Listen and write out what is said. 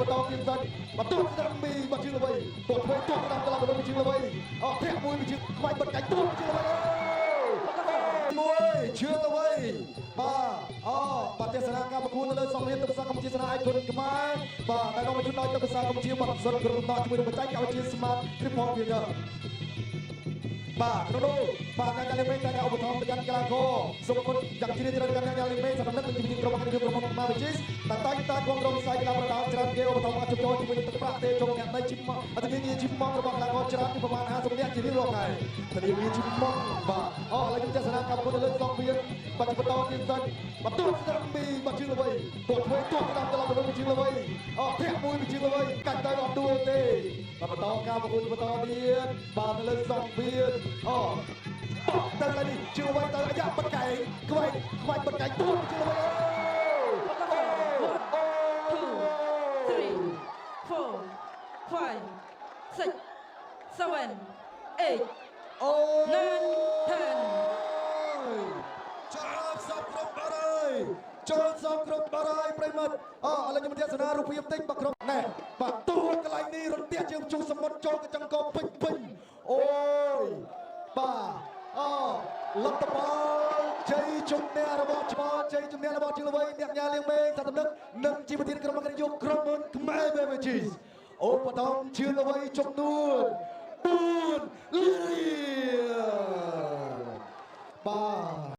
បន្តទៀតសិនបន្ទូស្ដាំពីបាត់ជឿល្បីទាត់ឆ្វេងទាត់ស្ដាំត្រឡប់ទៅពីជឿល្បីអត់ធាក់មួយពីជឿខ្វាច់បិទកាច់ទួជឿល្បីមួយជឿល្បីបាទអូបាទទេសនាការប្រកួតនៅលើសង្វៀនទឹកភាសាកម្ពុជាសេនាឯកគុណខ្មែរបាទដែលនាំមកជូនដោយទឹកភាសាកម្ពុជាបាទសុទ្ធក្រុមដល់ជាមួយនឹងបច្ចេកវិទ្យា Smart Triple Filter បាទក្នុងនោះបាទអ្នកលេងមេតែឧបត្ថម្ភទៅកាន់កីឡាករសូមអរគុណយ៉ាងជ្រាលជ្រៅដល់អ្នកលេងមេសម្រាប់នឹកនឹងជំនាញក្រុមការងារក្រុមហ៊ុនម៉ាវិជីសតែតែងតែគ្រប់គ្រងវិស័យកីឡាប្រដាល់ច្រើនគេឧបត្ថម្ភអាចចូលជាមួយនឹងទឹកប្រាក់ទេជុំអ្នកនៃជីមអធិការជីមរបស់កីឡាករច្រើនជាប្រមាណ50នាក់ជារៀងរាល់ខែធនាគារជីមបាទអូឥឡូវខ្ញុំទស្សនាកម្មគុណនៅលើសង្វៀនបាទបន្តទៀតសិនបន្ទូស្ដាំពីបាទជឿល្បីទាត់ឆ្វេងទាត់ស្ដាំត្រឡប់ទៅវិញជឿល្បីអត់ធាក់មួយពីជឿល្បីកាច់ទៅអត់ដួលទេបាទបន្តការប្រកួតបន្តទៀតបាទនៅលើសង្វៀនអូទៅឡើយនេះជឿអ្វីទៅអាយ៉ាបិទកែងក្វែងខ្វាច់បិទកែងទួតជឿអ្វីអូអូ Two, three, four, five, six, seven, eight, អូ nine, ten. ចូលសពគ្រប់បាត់ហើយចូលសពគ្រប់បាត់ហើយប្រិមិត្តអូឥឡូវខ្ញុំទស្សនារូបភាពតិចបាទក្រុមណែបាទទួកន្លែងនេះរន្ទះជើងជុះសមុទ្រចូលកញ្ចឹងកពេញពេញអូយបាទអូលទ្ធផលជ័យជំនះរបស់ឆ្មជ័យជំនះរបស់ជឿល្វីអ្នកញ៉ាលៀងមេងសត្វនឹកនិងជាប្រធានក្រុមការយកក្រុមហ៊ុនខ្មែរ Beverages អូបតំជឿល្វីចំនួន4លានរៀលបាទ។